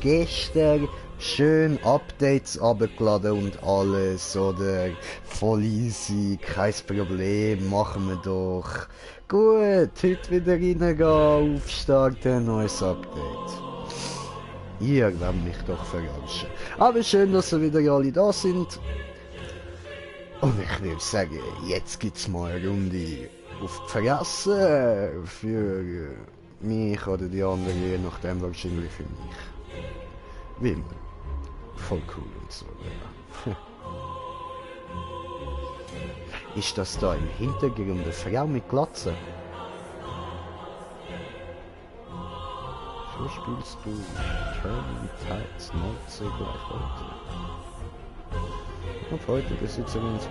gestern schön Updates abgeladen und alles, oder? Voll easy, kein Problem, machen wir doch. Gut, heute wieder reingehen, aufstarten, neues Update. Ihr werdet mich doch verarschen. Aber schön, dass ihr wieder alle da sind. Und ich will sagen, jetzt gibt's mal eine Runde auf die Fresse für mich oder die anderen, je nachdem wahrscheinlich für mich. Wie immer. Voll cool und so, ja. Ist das da im Hintergrund eine Frau mit Glatze? So spielst du Turning Tides Nordsee gleich heute. Auf heute Besitzer ins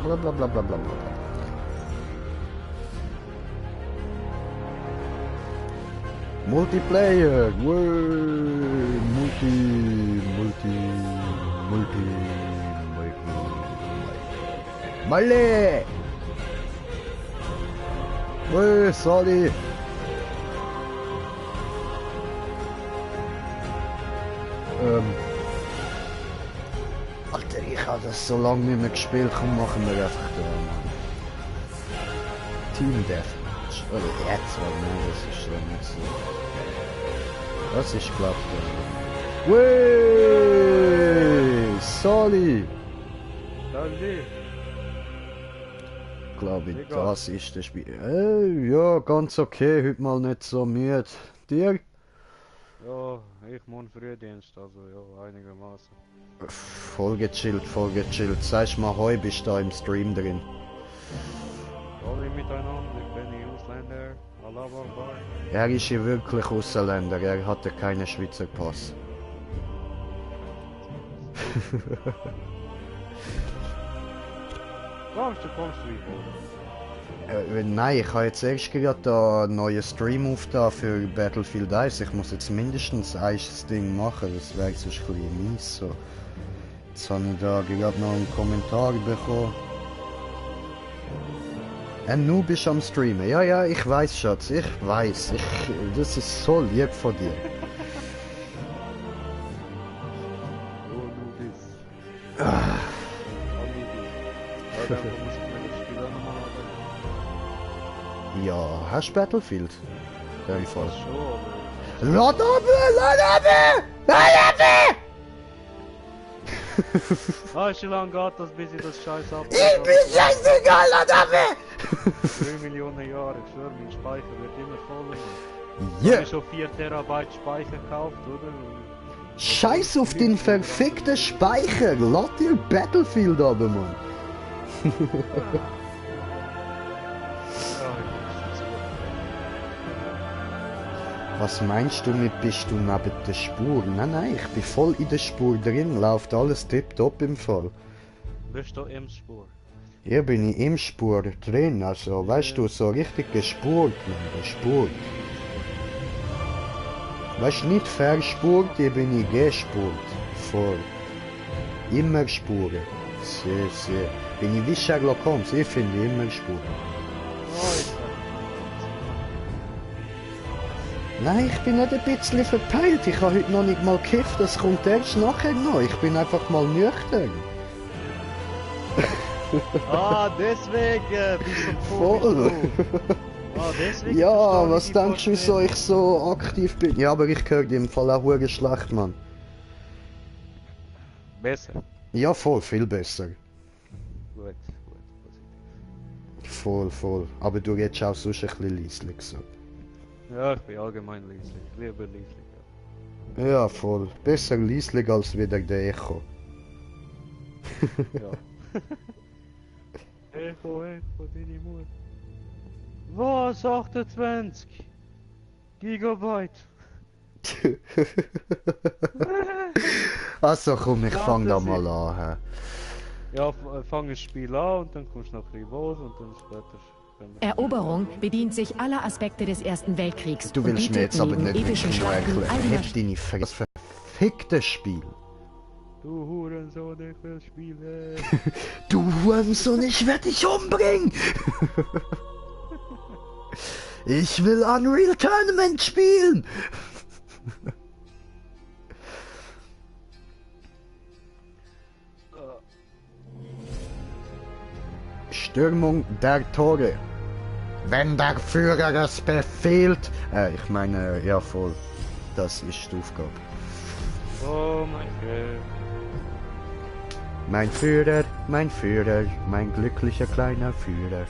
blablabla. Multiplayer, multi. Malle! Sorry! Alter, ich habe das so lange nicht mehr gespielt, komm, machen wir einfach da, Mann. Team Deathmatch. Oder jetzt, weil nein, das ist schon nicht so. Das ist klappt. Sorry! Danke. Glaube ich, das ist das Spiel. Ja, ganz okay, heute mal nicht so müde. Dir? Ja, ich morgen Frühdienst, also ja, einigermaßen. Voll gechillt, voll gechillt. Sagst mal, heu bist du da im Stream drin. Alle miteinander, ich bin ein Ausländer, Allah Akbar. Er ist hier wirklich Ausländer, er hatte keinen Schweizer Pass. Kommst du wie? Nein, ich habe jetzt erst gerade einen neuen Stream aufgetan für Battlefield 1. Ich muss jetzt mindestens ein Ding machen, das wäre sonst ein bisschen mies. So. Jetzt habe ich da gerade noch einen Kommentar bekommen. Du bist am Streamen. Ja, ich weiß, Schatz, ich weiß. Das ist so lieb von dir. Oh, du bist. Ah. Ja, hast du Battlefield? Ja, ich fast. Lad ab! Wie lange geht das, bis ich das Scheiß ab? Ich bin scheißegal, lad ab! 3 Millionen Jahre, ich schwöre, mein Speicher wird immer voller. Ich Yeah. habe schon 4 Terabyte Speicher gekauft, oder? Scheiß auf den verfickten Speicher! Lad dir Battlefield ab, Mann! Was meinst du mit bist du neben der Spur? Nein, ich bin voll in der Spur drin, läuft alles tipptopp im Fall. Bist du im Spur? Hier bin ich im Spur drin, also weißt du, so richtig gespurt, Mann, gespurt. Weißt du, nicht verspurt, hier bin ich gespurt. Voll. Immer Spuren. Sehr. Bin ich wie Sherlock Holmes, ich finde immer Spuren. Nein, ich bin nicht ein bisschen verpeilt. Ich habe heute noch nicht mal gekifft. Das kommt erst nachher noch. Ich bin einfach mal nüchtern. Deswegen bist du Voll. Deswegen. Ja, was denkst du, wieso ich so aktiv bin? Ja, aber ich höre dir im Fall auch verdammt schlecht, Mann. Besser. Ja, voll, viel besser. Gut. Voll. Aber du redest auch sonst ein bisschen leislich so. Ja, ich bin allgemein leislich. Lieber leislich, ja. Ja, voll. Besser leislich als wieder der Echo. Ja. Echo, deine Mutter. Was? 28 Gigabyte? Also komm, ich fang da mal an. Hä? Ja, fang das Spiel an und dann kommst du noch Rivos und dann später... Eroberung bedient sich aller Aspekte des Ersten Weltkriegs. Du willst mir jetzt aber nicht epischen Schlachten erklären. Nicht deine das verfickte Spiel. Du Hurensohn, ich will spielen. Du Hurensohn, ich werde dich umbringen! Ich will Unreal Tournament spielen! Stürmung der Tore. Wenn der Führer es befiehlt. Ich meine, ja voll. Das ist die Aufgabe. Oh mein Gott. Mein Führer, mein glücklicher kleiner Führer.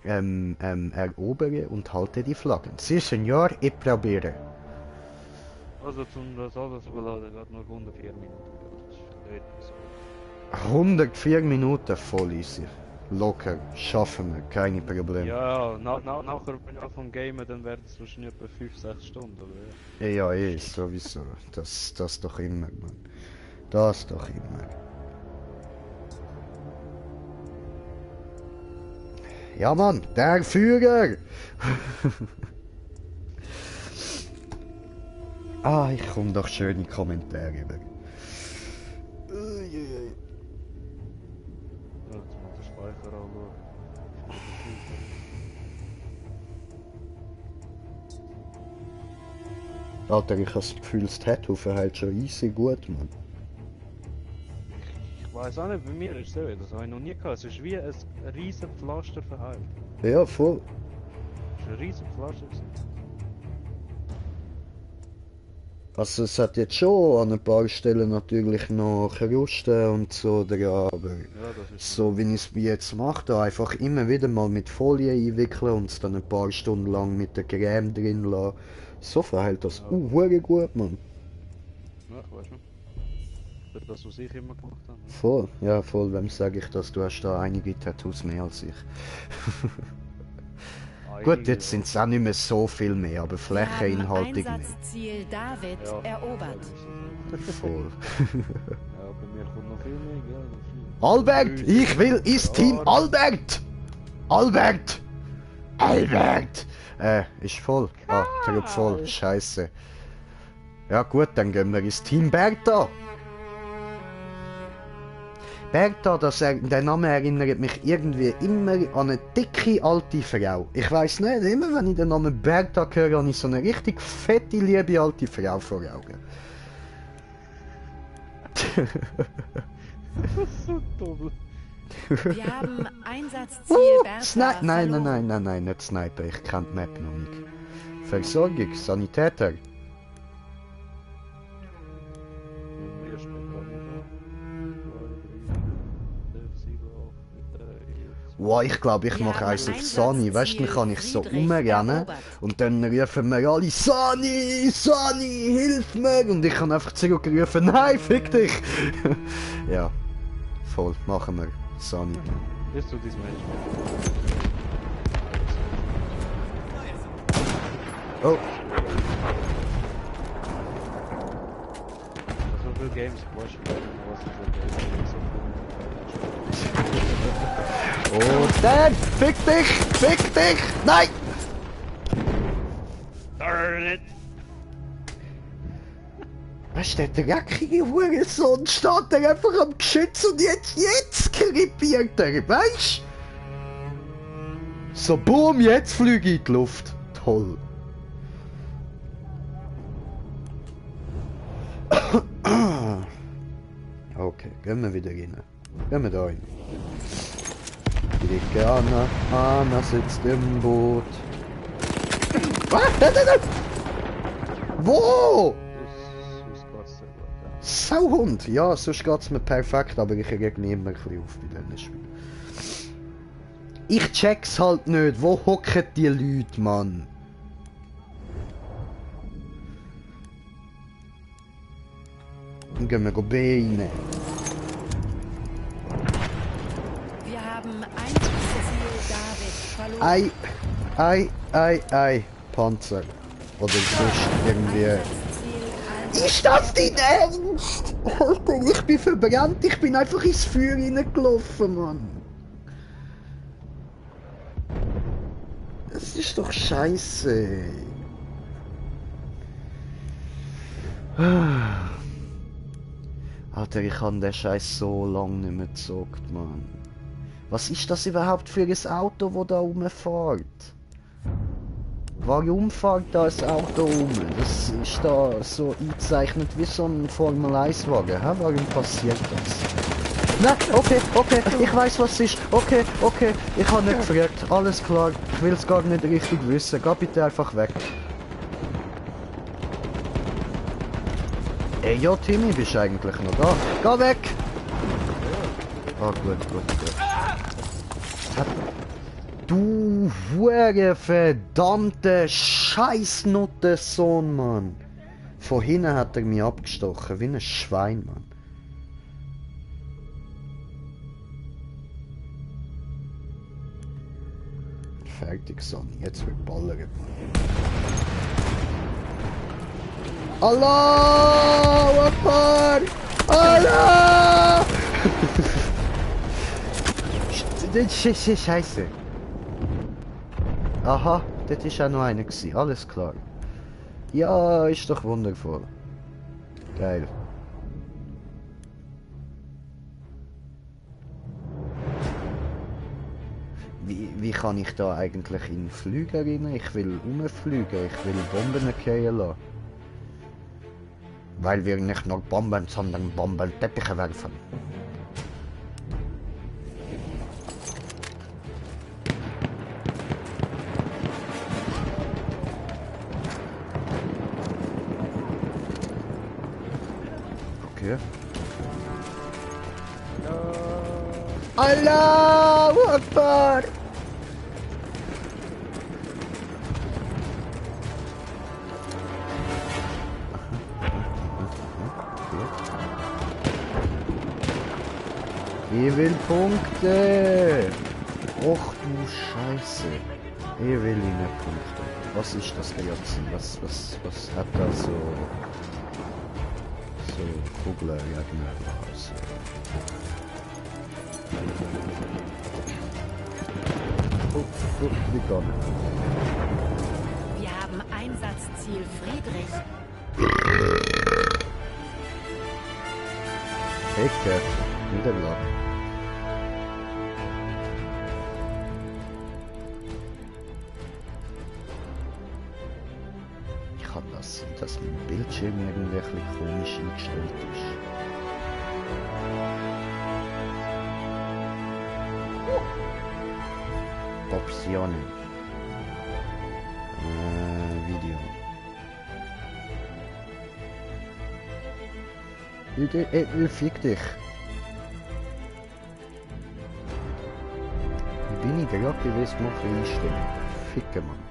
Erobere und halte die Flaggen. Si, Senor, ich probiere. Also zum das alles überladen, hat nur 104 Minuten. Das ist nicht so. 104 Minuten voll easy. Locker, schaffen wir, keine Probleme. Ja, nachher vom Gamen, dann werden es wahrscheinlich etwa 5-6 Stunden, oder? Ja, sowieso. Das doch immer, Mann. Das doch immer. Ja, Mann, der Führer! Ich komme doch schöne Kommentare über. Ja, jetzt mal den Speicher anschauen. Alter, ich habe das Gefühl, das Tattoo verhält schon easy gut, Mann. Ich weiß auch nicht, bei mir ist es so, das habe ich noch nie gehabt. Es ist wie ein riesen Pflaster verheilt. Ja, voll. Es war ein riesen Pflaster gewesen. Also es hat jetzt schon an ein paar Stellen natürlich noch Krusten und so dran, aber Ja, das ist so wie ich es jetzt mache, da einfach immer wieder mal mit Folie einwickeln und es dann ein paar Stunden lang mit der Creme drin lassen. So verhält das hure gut, Mann. Ja, ich weiß schon. Das ist das, was ich immer gemacht habe. Ne? Voll, ja voll, wem sage ich das, du hast da einige Tattoos mehr als ich. Gut, jetzt sind es auch nicht mehr so viel mehr, aber flächeninhaltig mehr. Einsatzziel David Ja. erobert. Voll. Ja, bei mir kommt noch viel mehr, gell? Noch viel. Albert, ich will ins Team Albert! Albert! Albert! Ist voll. Trupp voll. Scheiße. Ja gut, dann gehen wir ins Team Bertha. Bertha, der Name erinnert mich irgendwie immer an eine dicke alte Frau. Ich weiss nicht, immer wenn ich den Namen Bertha höre, habe ich so eine richtig fette, liebe alte Frau vor Augen. Das ist so dumm. Wir haben Einsatzziel Bertha verloren. Nein, nicht Sniper, ich kenne die Map noch nicht. Versorgung, Sanitäter. Mir steht gar nicht an. 2, 3, 4, 5, 6, 7, 8, 9, 10, 11. Wow, ich glaube, ich Wir mache haben eins auf Sani, weißt du, dann kann ich so Friedrich rumrennen erobert. und dann rufen wir alle Sani, Sani, hilf mir! Und ich kann einfach zurückrufen, nein, fick dich! Ja, voll, machen wir, Sani. Bist du diesem Mensch? Oh, So viele Games watch was ich oh, Dan, fick dich, nein! Darn it! Weißt du, der dreckige Hurensohn steht da einfach am Geschütz und jetzt krepiert er, weißt du? So, boom, jetzt fliege ich in die Luft. Toll. Okay, gehen wir wieder rein. Gehen wir da rein. Blicke Anna sitzt im Boot. Was? Nein! Wo? Sauhund! Ja, sonst geht's mir perfekt, aber ich reg immer ein bisschen auf bei diesen Spielen. Ich check's halt nicht, wo hocken die Leute, Mann? Dann gehen wir B rein. Wir haben Einsatzziel David verloren. Ei, Panzer. Oder sonst irgendwie... Einsatzziel Ist das dein Ernst? Alter, ich bin verbrannt, ich bin einfach ins Feuer reingelaufen, Mann. Das ist doch scheiße. Alter, ich habe den Scheiß so lange nicht mehr gezockt, Mann. Was ist das überhaupt für ein Auto, das da rumfährt? Warum fährt da das Auto um? Das ist da so eingezeichnet wie so ein Formel-1-Wagen. Hä? Warum passiert das? Nein, okay, ich weiß was es ist. Okay, ich habe nicht gefragt. Alles klar, ich will es gar nicht richtig wissen. Geh bitte einfach weg. Ey, ja, Timmy, bist du eigentlich noch da? Geh weg! Ah, gut. Du hure verdammte Scheißnuttensohn, Mann. Von hinten hat er mich abgestochen, wie ein Schwein, Mann. Fertig, Sonny. Jetzt wird ballern, Mann. Allahu Akbar! Allah! Scheiße. Aha, das ist auch noch einer gewesen. Alles klar. Ja, ist doch wundervoll. Geil. Wie kann ich da eigentlich in Flüge rein? Ich will rumfliegen, ich will Bomben fallen lassen. Weil wir nicht nur Bomben, sondern Bombenteppiche werfen. Okay. Allahu Akbar! Ich will Punkte! Och du Scheiße! Ich will ihnen Punkte. Was ist das jetzt? Was hat da so Kugeln? Ja genau. Also. Wie gar nicht. Wir haben Einsatzziel Friedrich. Ecke. Niederlage. Kann das sein, dass mein Bildschirm irgendwie ein bisschen komisch eingestellt ist? Optionen. Video. Fick dich. Bin ich gerade gewesen, noch einstellen. Ficke, Mann.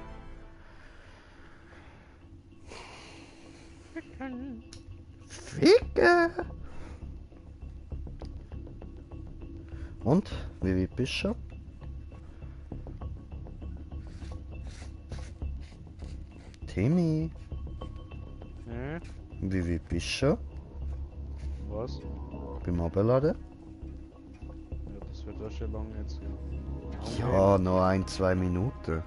Ficke! Und? Wie weit bist du? Timmy? Wie weit bist du? Was? Beim Abladen? Ja, das wird auch schon lange jetzt. Ja, noch 1-2 Minuten.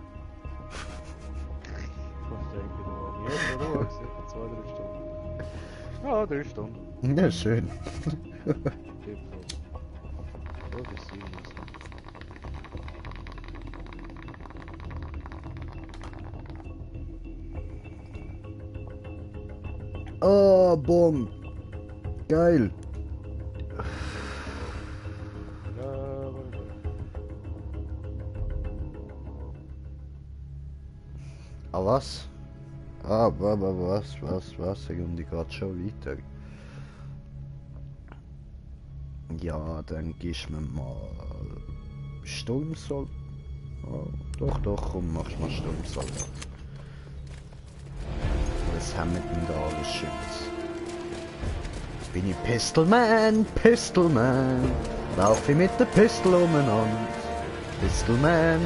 Ich denke, da war ich jetzt, oder? Ich sehe vor 2-3 Stunden. Ja, 3 Stunden. Ja, schön. Oh, das sehen wir. Oh, Bon. Geil. Ah, was? Ah, was? Sekunde, geht schon weiter. Ja, dann gibst mir mal Sturmsold. Oh, doch, komm, mach mal Sturmsoldat. Was haben wir denn da alles Schönes? Bin ich Pistolman, lauf ich mit der Pistol umeinander. Pistolman,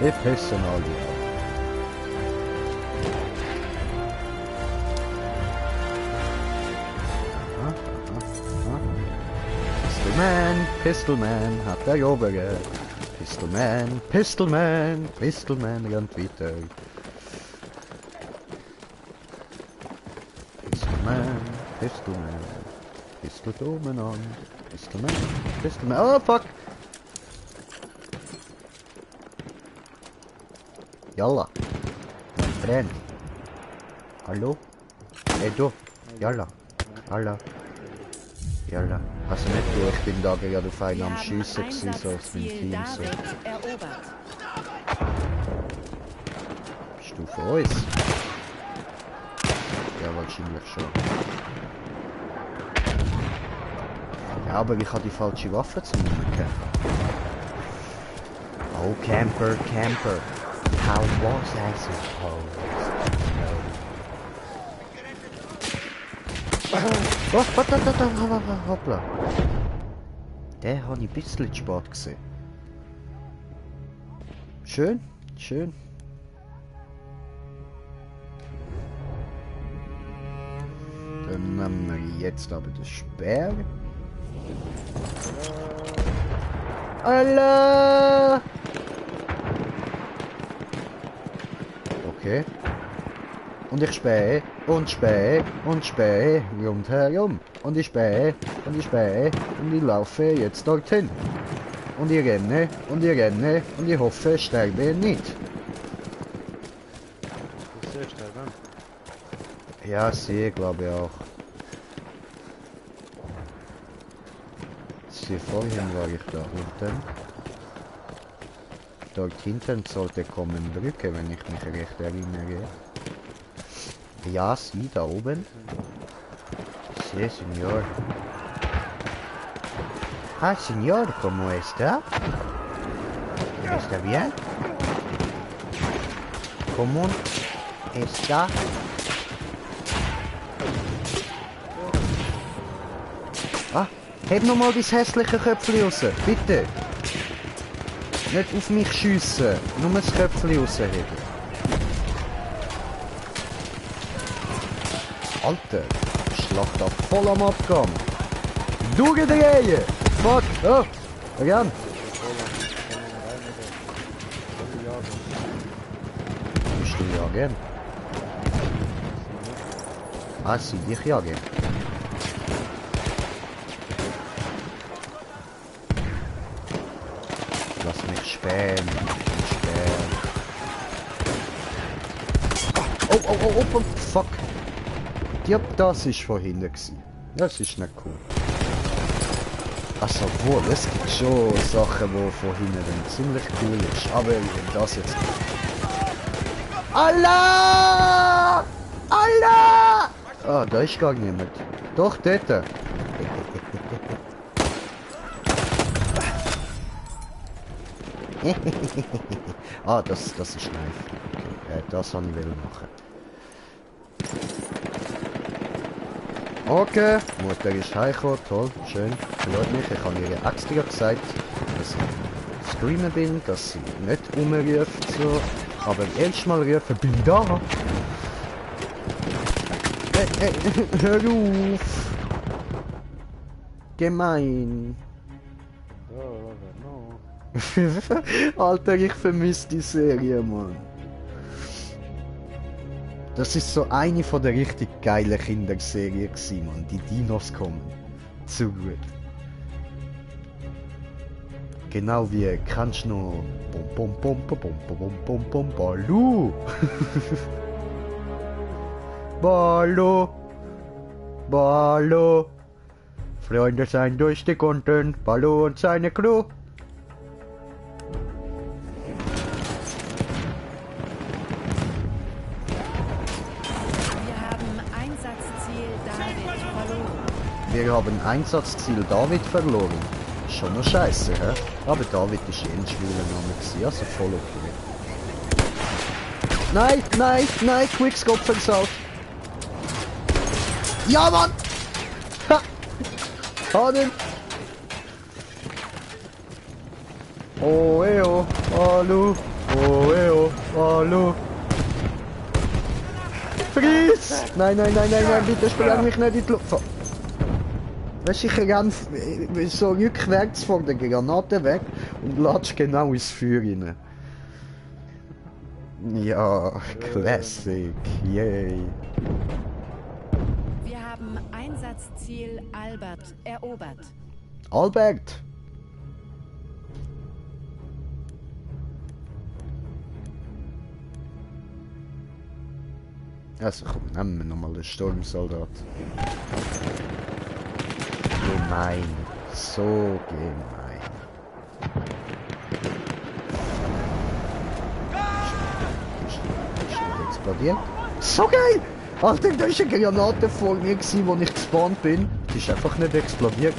wir pissen alle an. Pistolman, hat der Obere. Pistolman, rennt weiter. Pistolman, Pistol umeinander. Pistolman, oh fuck! Yalla. Mein Freund. Hallo? Hey du. Yalla. Yalla. Yalla. Also nicht du, ich bin da gerade auf einen Wir am haben Schiessen gewesen, so aus meinem Einsatzziel Team. So. David erobert. Bist du für uns? Ja, wahrscheinlich schon. Ja, aber ich habe die falsche Waffe zum Kämpfen. Oh, Camper, Camper. How was I supposed to know? Oh, hoppla. Den habe ich ein bisschen zu spät gesehen. Schön, schön. Dann nehmen wir jetzt aber den Speer. Allah! Okay. Und ich spähe und spähe und spähe rundherum. Und ich spähe und ich spähe und ich laufe jetzt dorthin. Und ich renne und ich renne und ich hoffe, ich sterbe nicht. Das siehst du dann. Ja, sehe, glaube ich auch. Sie vorhin war ich da hinten. Dort hinten sollte kommen Brücke, wenn ich mich recht erinnere. Ja, sie da oben. Sí, señor. Ah, señor, ¿cómo está? ¿Está bien? ¿Cómo está? Ah, heb noch mal dein hässliche Köpfchen raus, bitte. Nicht auf mich schiessen, nur das Köpfchen rausheben. Alter, Schlacht ab voll am Abgang. Durchdrehen! Fuck! Oh! Renn! Bist du jagen? Ah, sie dich jagen. Lass mich spähen. Oh, oh, oh, oh, oh, fuck. Ja, das ist von hinten gewesen. Das ist nicht cool. Also wohl, es gibt schon Sachen, die von hinten dann ziemlich cool ist. Aber das jetzt nicht. Allah! Allah! Ah, da ist gar niemand. Doch, dort. Ah, das ist live. Okay, das wollte ich machen. Okay, Mutter ist heimgekommen, toll, schön, freut mich. Ich habe ihr extra gesagt, dass ich streamen bin, dass sie nicht rumruft, so. Aber erst mal rufen, bin da. Hör auf. Gemein. Alter, ich vermisse die Serie, Mann. Das ist so eine von der richtig geilen Kinderserien gewesen, Mann. Die Dinos kommen. Zu gut. Genau wie, kannst du noch... Bom, bom, bom, bom, bom, bom, bom, bom, Baloo! Baloo! Baloo! Freunde sein durch die Kunden, Baloo und seine Crew. Wir haben Einsatzziel David verloren. Schon noch scheiße, hä? Aber David ist ein schwuler Name gewesen, also voll okay. Nein, nein, nein, Quickscope versaut. Ja, Mann! Ha! Haben! Oh, eo, hallo! Oh, eo, hallo! Fries! Nein, nein, nein, nein, nein, bitte spreng mich nicht in die Luft. Weißt du, ich renn so rückwärts von der Granate weg und latsch genau ins Feuer rein. Ja, Classic, yay. Wir haben Einsatzziel Albert erobert. Albert! Also komm, nehmen wir nochmal den Sturmsoldat. Gemein. So gemein. Ist explodiert? So geil! Alter, da ist eine Granate vor mir gewesen, wo ich gespawnt bin. Die ist einfach nicht explodiert.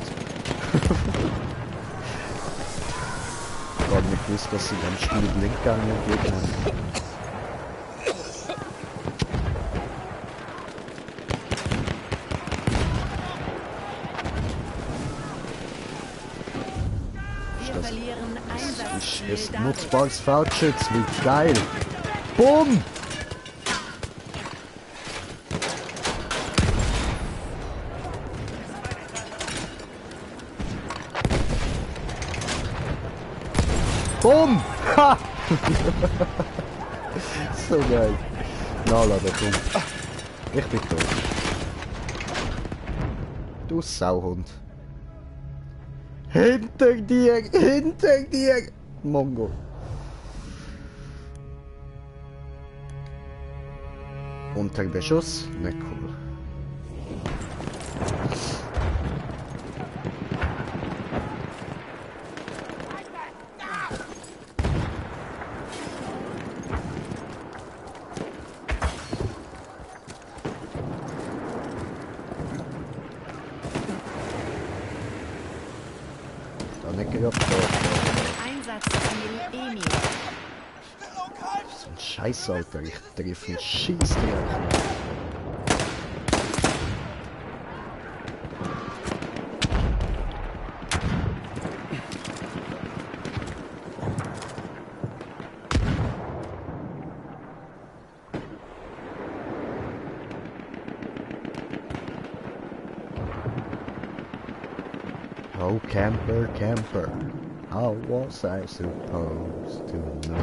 Gar nicht gewusst, dass sie dann Spiel blind gegangen geht. Wir verlieren Einsatzziel Ist David. nutzbares Feldschütz, wie geil! Bumm! Bumm! Ha! So geil. Na, lade, komm. Ich bin tot. Du Sauhund. Hinter dir! Hinter dir! Mongo. Unter Beschuss? Nicht cool. Da nicht gehabt. Einsatzziel Emil. So ein Scheiß, Alter. Ich treffe einen Scheißdreck. Oh, camper, camper. How was I supposed to know?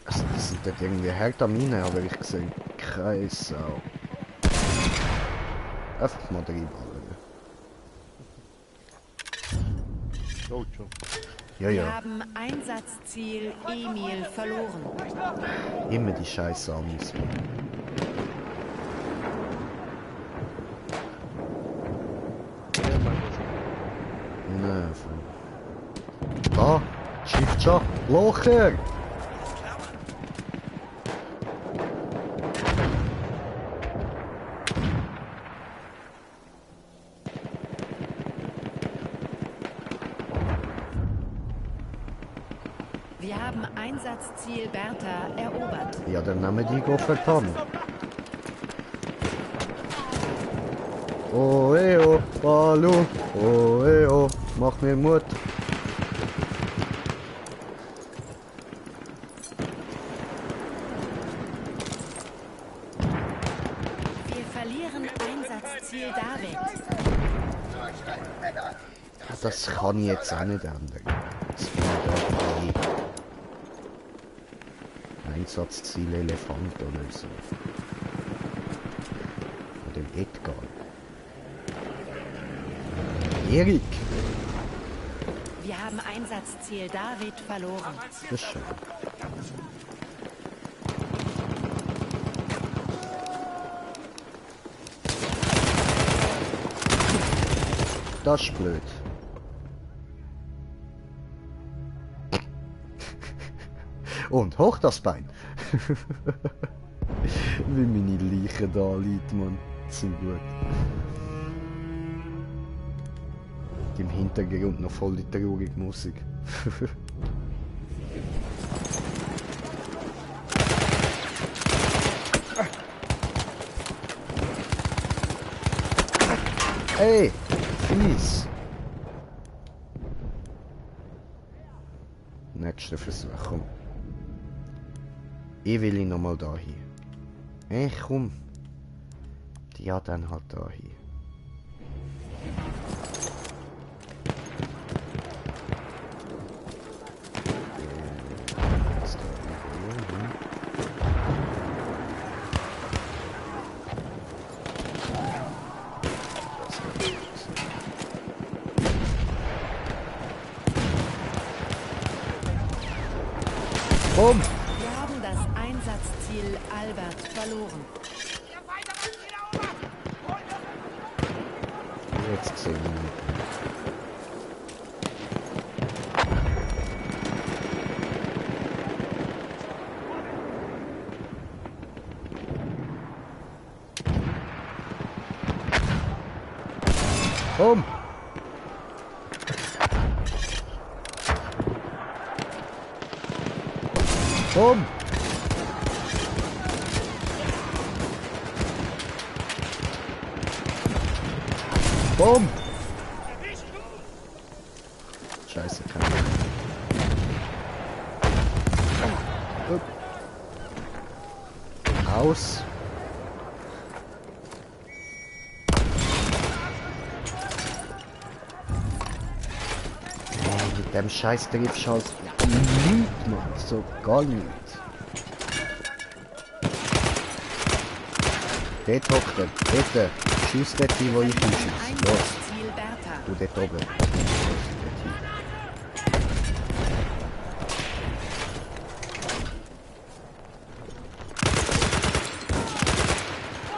Also, das sind dort irgendwie Herdamine, aber ich sehe keine Sau. Einfach mal reinballern. Oh, schon. Ja, Wir ja. haben Einsatzziel Emil verloren. Immer die scheiß Amis. Ja, mein Ne, da, schifft schon. Locher! Wir haben Einsatzziel Bertha erobert. Ja, dann nehmen die go verdammt. Oh, oh, Balu. Oh, mach mir Mut. Wir verlieren Einsatzziel David. Ja, das kann ich jetzt auch nicht ändern. Das finde ich okay. Einsatzziel Elefant oder so. Oder Edgar. Erik! Wir haben Einsatzziel David verloren. Das ist schön. Das ist blöd. Und hoch das Bein. Wie meine Leiche da liegt, man. Zu gut. Im Hintergrund noch voll die traurige Musik. Ey, fies. Nächster Versuch, komm. Ich will ihn nochmal da hin. Ey, komm. Ja, dann halt da hin. Bumm! Wir haben das Einsatzziel Albert verloren. Jetzt 10 Minuten. Bumm! Bumm! Bumm! Scheiße, kann ich. Aus. Mit dem scheiß Triffschuss nichts, man, so gar nichts. Dort hockt er, dort. Schuss dort hin, wo ich hinschieße. Los, Einsatzziel Bertha. du dort oben.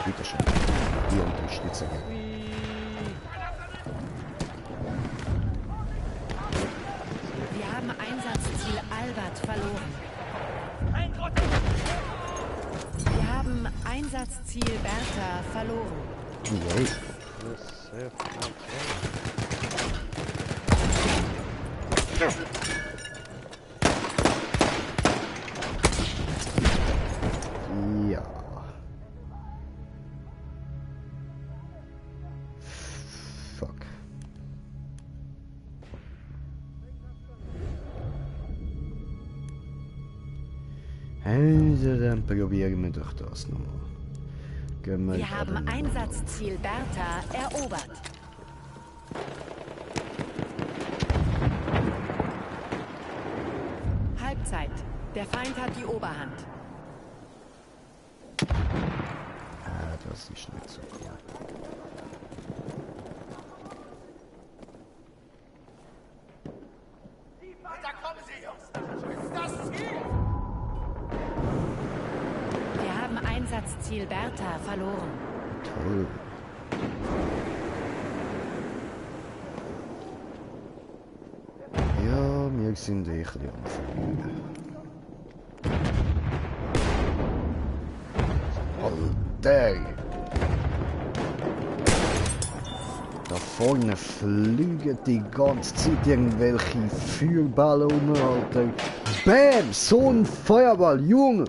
Bitte schön. Wir unterstützen gerne. Wir haben Einsatzziel Albert verloren. Wir haben Einsatzziel Bertha verloren. Yay. Das sehr viel. Ja. Fuck. Also, dann probieren wir doch das nochmal. Gehen Wir gerade haben nochmal Einsatzziel Bertha erobert. Halbzeit. Der Feind hat die Oberhand. Ah, das ist nicht so cool. Da kommen sie, Jungs! Das ist das Ziel! Wir haben Einsatzziel Bertha verloren. Toll. Ja, wir sind ein bisschen am Verlieren. Alter! Da vorne fliegen die ganze Zeit irgendwelche Feuerbälle um, Alter. Bam! So ein Feuerball, Junge!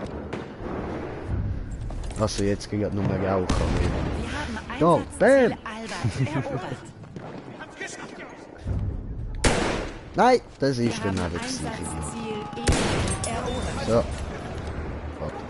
Also jetzt geht nur mehr Rauch an mir. Wir haben Da, Einsatzziel bam. Albert erobert. Nein, das Wir ist dann haben eben sicher. Einsatzziel Emil erobert. So. Warte.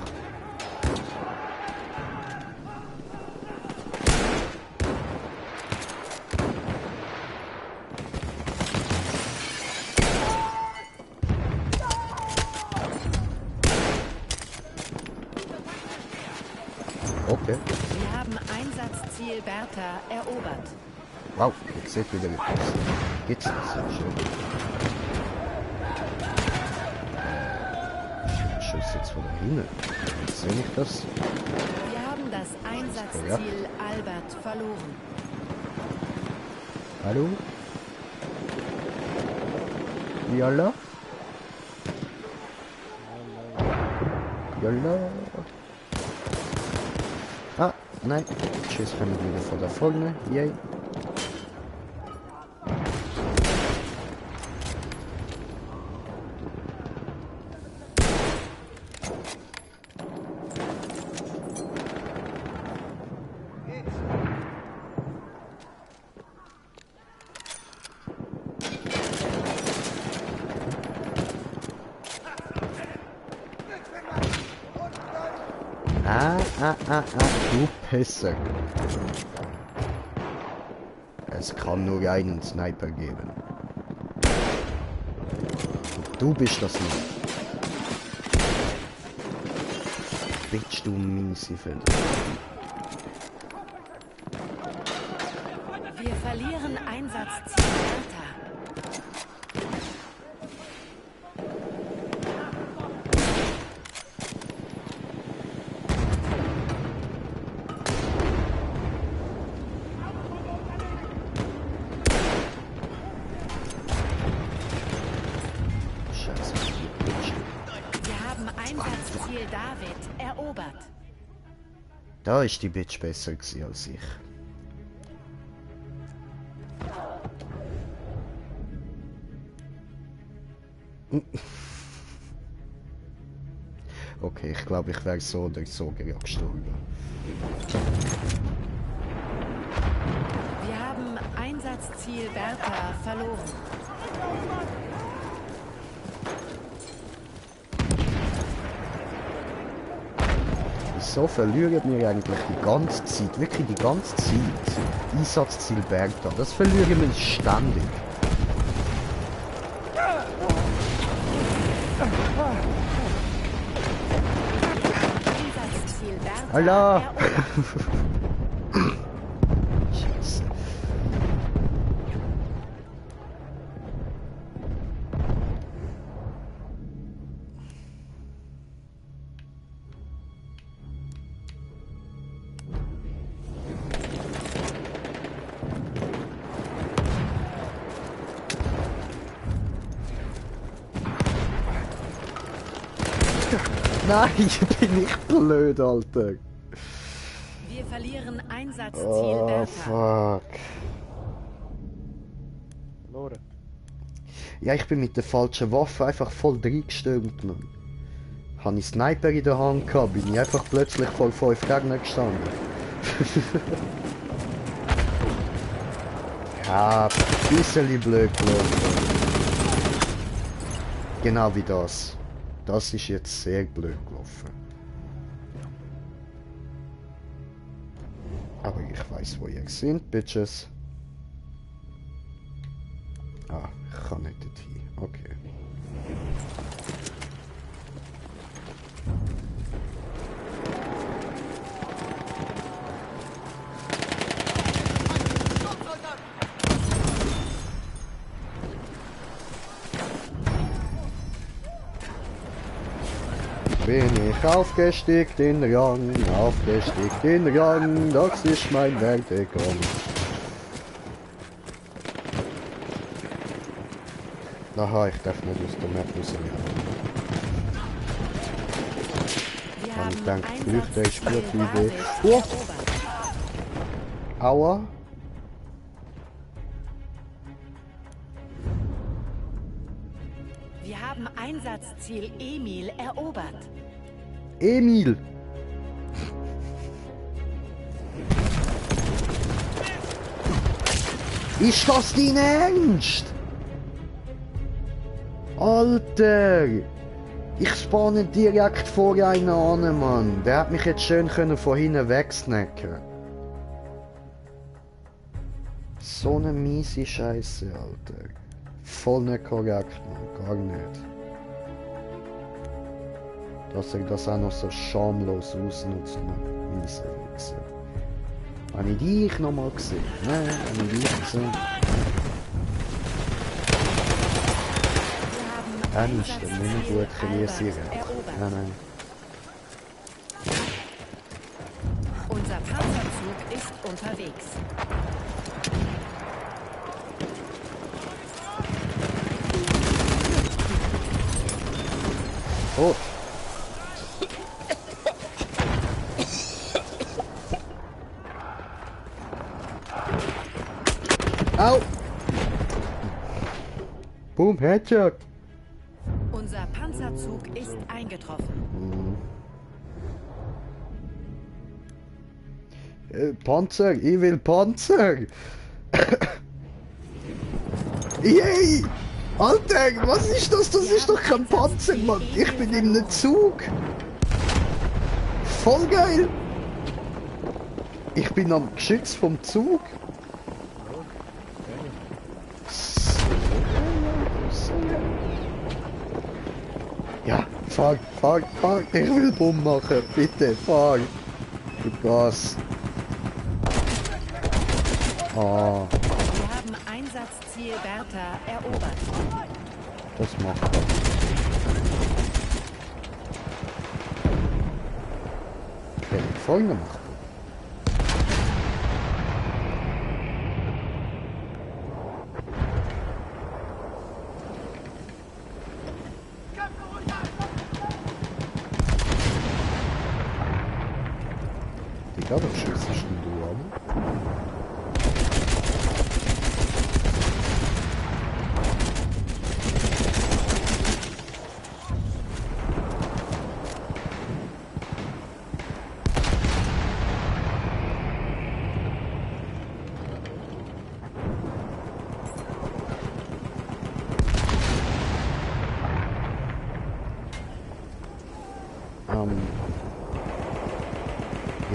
Okay. Wir haben Einsatzziel Bertha erobert. Wow, jetzt seht wieder gepasst. Geht's das? Schön. Schuss jetzt von da hinten. Jetzt sehe ich das. Wir haben das Einsatzziel Albert verloren. Hallo? Yalla? Yalla? Ah, nein. Tschüss, kommen wieder von da vorne. Yay. Du Pisser. Es kann nur einen Sniper geben. Und du bist das nicht. Bitch, du Miesifeld. Wir verlieren Einsatzziel Bertha. Ziel David erobert. Da ist die Bitch besser gewesen als ich. Okay, ich glaube, ich wäre so oder so gestorben. Wir haben Einsatzziel Bertha verloren. Wieso verlieren wir eigentlich die ganze Zeit, wirklich die ganze Zeit, Einsatzziel Bertha? Das verlieren wir ständig. Einsatzziel Bertha Allah! erobert. Scheiße. Nein, bin ich blöd, Alter. Wir verlieren Einsatzziel Oh, Bertha. fuck. Verloren. Ja, ich bin mit der falschen Waffe einfach voll reingestürmt, Mann. Habe ich Sniper in der Hand gehabt, bin ich einfach plötzlich vor 5 Gegner gestanden. Ja, ein bisschen blöd gelaufen. Genau wie das. Das ist jetzt sehr blöd gelaufen. Aber ich weiß, wo ihr seid, Bitches. Ah, ich kann nicht dorthin. Okay. Bin ich aufgestiegen in Rang, aufgestiegen in Rang, das ist mein Werdegang. Aha, ich darf nicht aus der Map raus. Wir Ich haben denke, Flüchten ist eine Einsatzziel gute Idee. David Oh. erobert. Aua. Wir haben Einsatzziel Emil erobert. Emil! Ist das dein Ernst? Alter! Ich spawne direkt vor einen an, Mann. Der hat mich jetzt schön können von hinten wegsnacken. So eine miese Scheiße, Alter. Voll nicht korrekt, Mann. Gar nicht. Dass er das auch noch so schamlos ausnutzt, Mann. Miese Wichser. Habe ich dich noch mal gesehen? Nein, habe ich dich gesehen? Wir haben Ernst, nicht mehr gut kritisieren. erobert. Nein, nein. Unser Panzerzug ist unterwegs. Oh! Au! Boom, Headshot! Unser Panzerzug ist eingetroffen. Panzer, ich will Panzer! Yay! Alter, was ist das? Das ist doch kein Panzer, Mann! Ich bin in einem Zug! Voll geil! Ich bin am Geschütz vom Zug! Ja, fahr, ich will Bumm machen, bitte, fahr! Gib Gas! Ah, Wir haben Einsatzziel Bertha erobert. das macht er. Okay, folgende macht er. Ja, was schießt denn du an?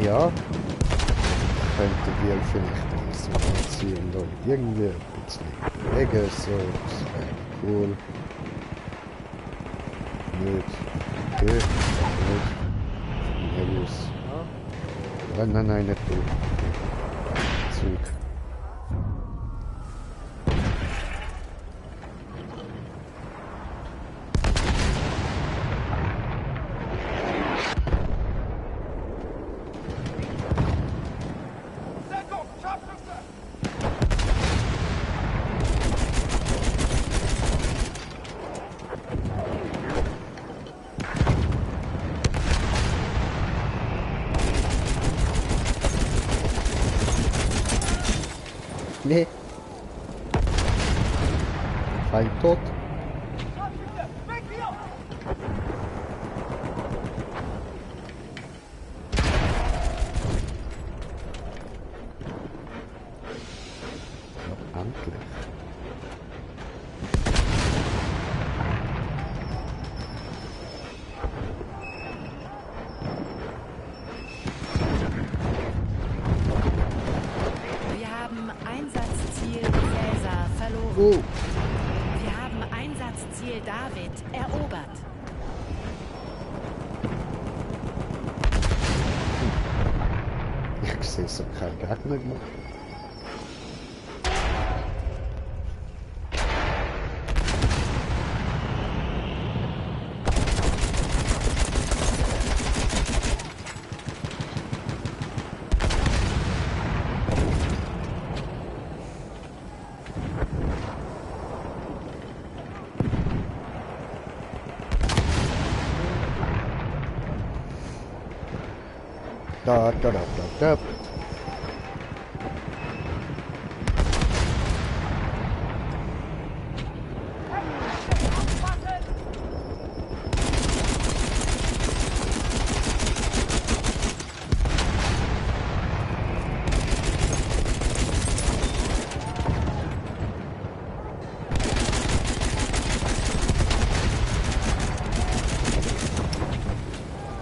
Ja, könnte wir vielleicht das Ziel da irgendwie ein bisschen bewegen, so, das wäre cool. Nicht, okay, nicht, Elias. Nein, nicht du. Zurück. Deckung! Scharfschütze! Nee. Feind tot. Scharfschütze! Weg hier! Ja, endlich. Wir haben Einsatzziel Cäsar verloren. Oh. Wir haben Einsatzziel David erobert. Ich sehe so keinen Gegner mehr. Da.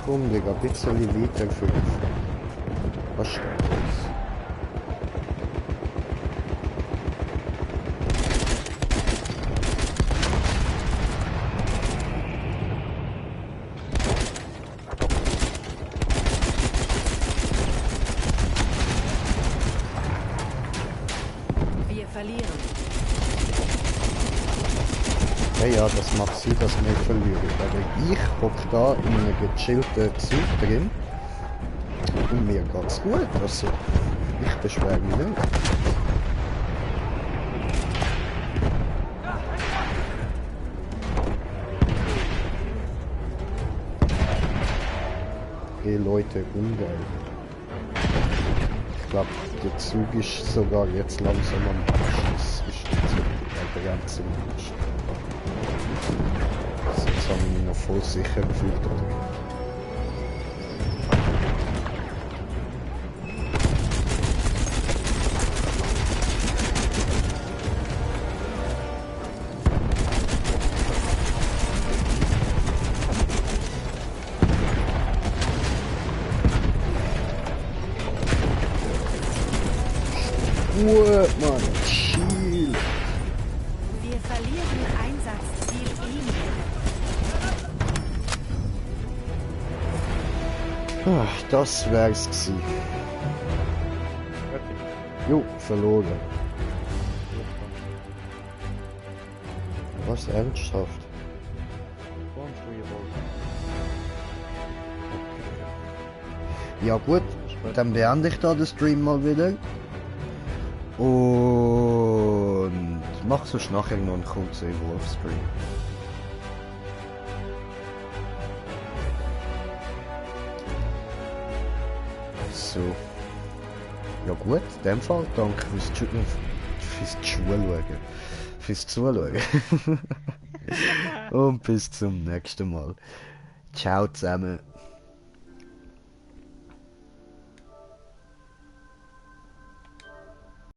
Komm, Digga, ein bisschen weiter für was steht das? Wir verlieren. Ja, das macht Sinn, dass wir verlieren. Aber ich hock da in einem gechillten Zug drin. Und mir geht's gut. Also, ich beschwere mich nicht. Hey Leute, ungeil. Ich glaube, der Zug ist sogar jetzt langsam am Abschluss. Ist der Zug bei der Grenze zumindest. Sonst habe ich mich noch voll sicher gefühlt, oder? Ruhe, Mann, chill. Wir verlieren Einsatzziel Emil. Ach, das wär's gewesen. Jo, verloren. Was, ernsthaft? Ja gut, dann beende ich da den Stream mal wieder. Und mach sonst nachher noch einen kurzen Wolf-Stream. So. so. Ja gut, in dem Fall danke fürs Zuschauen. Fürs Zuschauen. Und bis zum nächsten Mal. Ciao zusammen.